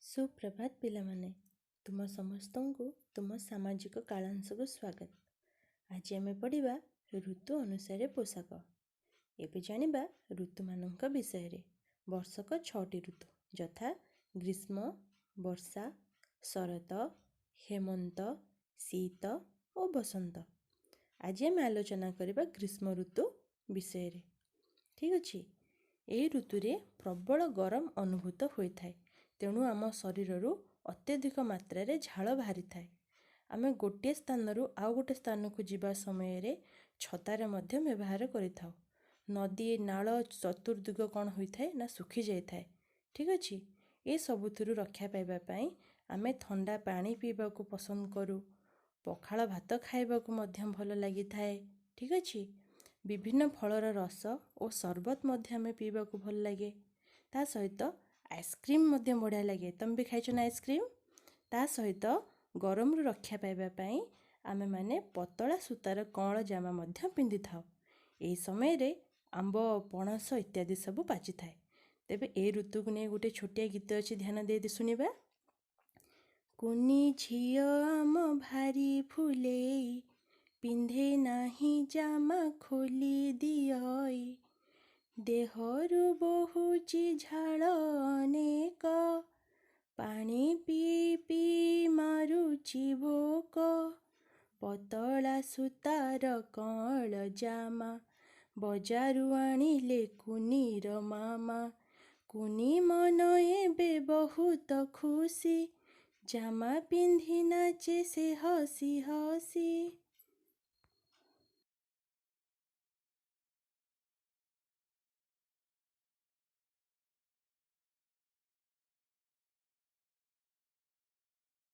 ସୁପ୍ରଭାତ ପିଲାମାନେ, ତୁମ ସମସ୍ତଙ୍କୁ ତୁମ ସାମାଜିକ କାଳାଂଶକୁ ସ୍ୱାଗତ। ଆଜି ଆମେ ପଢ଼ିବା ଋତୁ ଅନୁସାରେ ପୋଷାକ। ଏବେ ଜାଣିବା ଋତୁମାନଙ୍କ ବିଷୟରେ। ବର୍ଷକ 6ଟି ଋତୁ ଯଥା ଗ୍ରୀଷ୍ମ, ବର୍ଷା, ଶରତ, ହେମନ୍ତ, ଶୀତ ଓ ବସନ୍ତ। ଆଜି ଆମେ ଆଲୋଚନା କରିବା ଗ୍ରୀଷ୍ମ ଋତୁ ବିଷୟରେ। ଠିକ୍ ଅଛି? ଏହି ଋତୁରେ ପ୍ରବଳ ଗରମ ଅନୁଭୂତ ହୋଇଥାଏ, ତେଣୁ ଆମ ଶରୀରରୁ ଅତ୍ୟଧିକ ମାତ୍ରାରେ ଝାଳ ବାହାରିଥାଏ। ଆମେ ଗୋଟିଏ ସ୍ଥାନରୁ ଆଉ ଗୋଟେ ସ୍ଥାନକୁ ଯିବା ସମୟରେ ଛତାର ମଧ୍ୟ ବ୍ୟବହାର କରିଥାଉ। ନଦୀ, ନାଳ, ଚତୁର୍ଦିଗ କ'ଣ ହୋଇଥାଏ ନା ଶୁଖି ଯାଇଥାଏ। ଠିକ୍ ଅଛି? ଏସବୁଥିରୁ ରକ୍ଷା ପାଇବା ପାଇଁ ଆମେ ଥଣ୍ଡା ପାଣି ପିଇବାକୁ ପସନ୍ଦ କରୁ। ପଖାଳ ଭାତ ଖାଇବାକୁ ମଧ୍ୟ ଭଲ ଲାଗିଥାଏ। ଠିକ୍ ଅଛି? ବିଭିନ୍ନ ଫଳର ରସ ଓ ସରବତ ମଧ୍ୟ ଆମେ ପିଇବାକୁ ଭଲ ଲାଗେ। ତା ସହିତ ଆଇସ୍କ୍ରିମ୍ ମଧ୍ୟ ବଢ଼ିଆ ଲାଗେ। ତମେ ବି ଖାଇଛ ନା ଆଇସ୍କ୍ରିମ୍? ତା ସହିତ ଗରମରୁ ରକ୍ଷା ପାଇବା ପାଇଁ ଆମେମାନେ ପତଳା ସୂତାର କଅଁଳ ଜାମା ମଧ୍ୟ ପିନ୍ଧିଥାଉ। ଏହି ସମୟରେ ଆମ୍ବ, ପଣସ ଇତ୍ୟାଦି ସବୁ ପାଚିଥାଏ। ତେବେ ଏ ଋତୁକୁ ନେଇ ଗୋଟେ ଛୋଟିଆ ଗୀତ ଅଛି, ଧ୍ୟାନ ଦେଇ ଶୁଣିବା। କୁନି ଝିଅ ଆମ ଭାରି ଫୁଲେଇ, ପିନ୍ଧେ ନାହିଁ ଜାମା ଖୋଲି ଦିଅଇ, ଦେହରୁ ବହୁଚି ଝାଳ ଅନେକ, ପାଣି ପିଇ ପିଇ ମାରୁଛି ଭୋକ, ପତଳା ସୂତାର କଅଁଳ ଜାମା ବଜାରୁ ଆଣିଲେ କୁନିର ମାମା, କୁନି ମନ ଏବେ ବହୁତ ଖୁସି, ଜାମା ପିନ୍ଧି ନାଚେ ସେ ହସି ହସି।